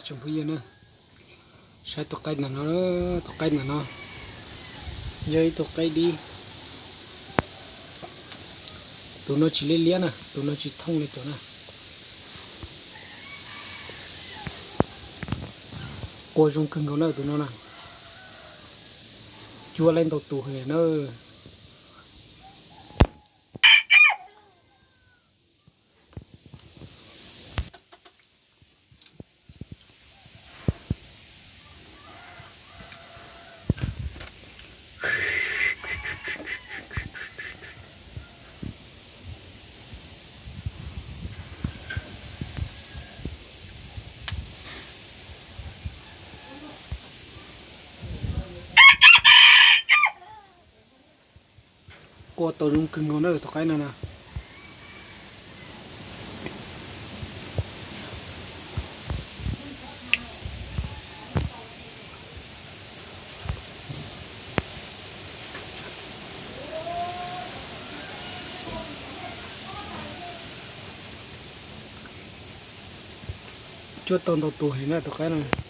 Tsoom phooj ywg na, saib tus qaib ntawm no, tus qaib ntawm no yog ib tug qaib dib. Tus no tsis liab liab na, tus no tsis thooj li cov na. Qua zoo kawg nkaus na tus no na. Cua laib ntau tus heev na. Qua tau zoo kawg nkaus na tus qaib no na. Cua tau ntau tus heev na tus qaib no.